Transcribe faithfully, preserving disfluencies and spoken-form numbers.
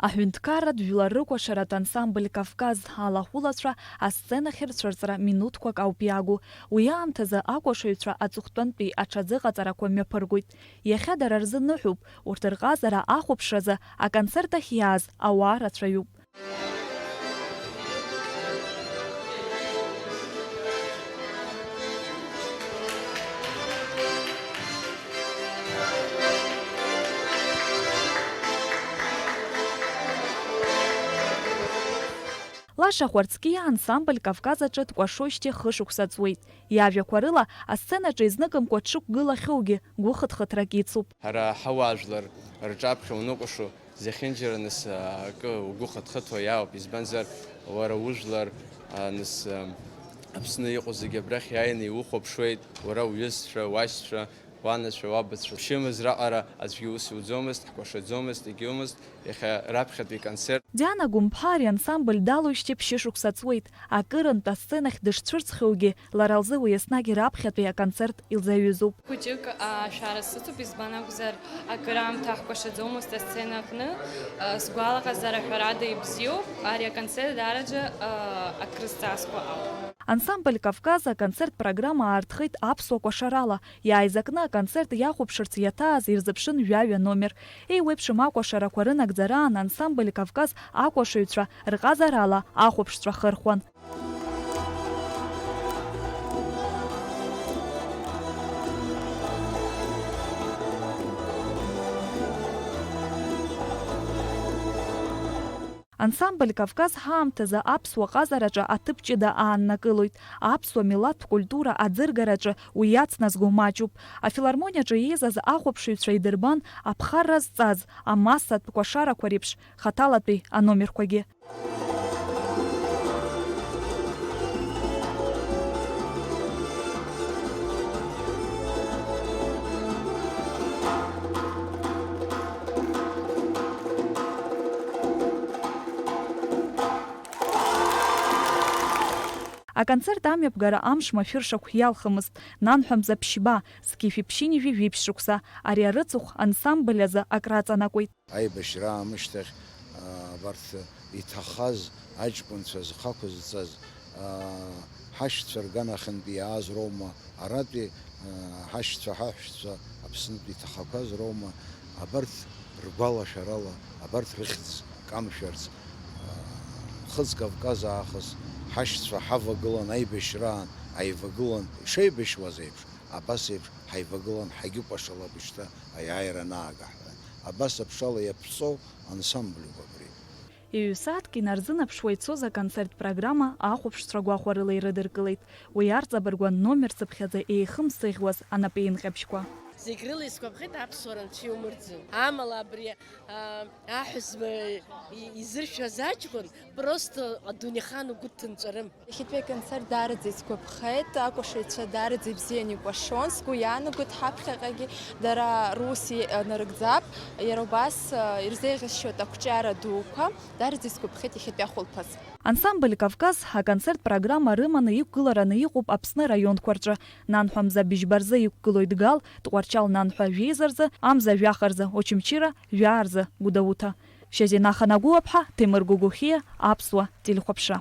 Аҳәынҭқарратә жәлар рыкәашаратә ансамбль Кавказ алахәылацәа асценахь рцәырҵра минуҭқәак ауп иагу. Уи аамҭазы акәашаҩцәа аҵыхәтәантәи аҽазыҟаҵарақәа мҩаԥыргоит. Иахьа дара рзы ныҳәоуп, урҭ рҟазара ахәаԥшразы аконцерт ахь иааз ауаа рацәаҩуп. Лаша Хәарцкиа ансамбль Кавказ аҿы дкәашоижьҭеи хышықәса ҵуеит. Иажәақәа рыла, асценаҿы изныкымкәа дшықәгылахьоугьы гәыхыҭхыҭрак ицуп. Ҳара ҳауаажәлар рҿаԥхьа уныҟәашо, зехьынџьара нас, а, акы угәы хыҭхыҭуа иаауп, избанзар, уара ужәлар, а, нас, а, Аԥсны иҟоу зегьы абрахь иааины иухәаԥшуеит, уара уҩызцәа, уашьцәа, уанацәа, уабацәа. Ԥшьымз раҟара аӡәгьы ус иуӡомызт, ҳкәашаӡомызт, егьиумызт, иахьа раԥхьатәи концерт. Диана Гәымԥҳа ари ансамбль далоижьҭеи ԥшьышықәса ҵуеит. Акырынтә асценахь дышцәырҵхьоугьы, лара лзы уи еснагь раԥхьатәи аконцерт илзаҩызоуп. Хәыҷык, а, шәара сыцуп, избан акәзар, акыраамҭа ҳкәашаӡомызт асцена аҟны. А, сгәалаҟазаара ҳәарада ибзиоуп, ари аконцерт даараӡа, а, акрызҵазкуа ауп. Ансамбль Кавказ аконцерт программа аарҭхеит аԥсуа кәашарала. Иааизакны аконцерт иахәаԥшырц иаҭааз ирзыԥшын жәаҩа номер. Еиуеиԥшым акәашарақәа рынагӡараан ансамбль Кавказ акәашаҩцәа рҟазарала ахәаԥшцәа хырхуан. Ансамбль Кавказ ҳаамҭазы аԥсуа ҟазараҿы аҭыԥ ҷыда ааннакылоит. Аԥсуа милаҭтә культура аӡыргараҿы уи иацназго маҷуп. Афилармониаҿы еизаз ахәаԥшыҩцәа идырбан аԥхарра зҵаз, амассатә кәашарақәа реиԥш, хаҭалатәи аномерқәагьы. Аконцерт амҩаԥгара амш машәыршақә иалхымызт, нанҳәа мза ԥшьба, зқьи жәшәи ԥшьынҩажәи жәиԥшь шықәса, ари арыцыхә ансамбль азы акраҵанакуеит. Аибашьра аамышьҭахь, аа, абарҭ иҭахаз аҷкәынцәа зхы ақәызҵаз, аа, ҳашьцәа рганахьынтә иааз роума, аратәи, аа, ҳашьцәа, ҳаҳәшьцәа Аԥснытәи иҭахақәаз роума, абарҭ ргәалашәарала, абарҭ рыхьӡ камшәарц, аа, Хыҵ Кавказ аахыс ҳашьцәа ҳавагылан аибашьраан, аивагылан ишеибашьуаз еиԥш, абас еиԥш ҳаивагылан ҳагьыкәашалап шьҭа аиааира анаага ҳәа. Абас аԥшала иаԥҵоу ансамбльуп абри. Ҩ-сааҭк инарзынаԥшуа ицоз аконцерт программа ахәаԥшцәа гәахәарыла ирыдыркылеит. Уи арҵабыргуан номер цыԥхьаӡа еихымсыӷьуаз анапеинҟьабжьқәа. Зегь рыла исгәаԥхеит аԥсуара анцәа иумырӡын. Амала абри, а, аҳәызба и-, изыршәаз аҷкәын просто адунеихаан угәы дҭынҵәарым. Иахьатәи аконцерт даараӡа исгәаԥхеит, акәашаҩцәа даараӡа ибзианы икәашон, сгәы иаанагоит ҳаԥхьаҟагьы дара рус и-, нарыгӡап, иара убас, а, ирзеиӷьасшьоит ақәҿиара дуқәа, даараӡа исгәаԥхеит иахьатәи ахәылԥаз. Ансамбль Кавказ аконцерт программа рыманы иқәгылараны иҟоуп Аԥсны араионқәа рҿы. Нанҳәа мза быжьба рзы иқәгылоит Гал, Тҟәарчал нанҳәа жәеиза рзы, амза жәаха рзы Очамчыра, жәаа рзы Гәдоуҭа. Шьазина Ханагәыуаԥҳа, Ҭемыр Гогохиа, Аԥсуа телехәаԥшра.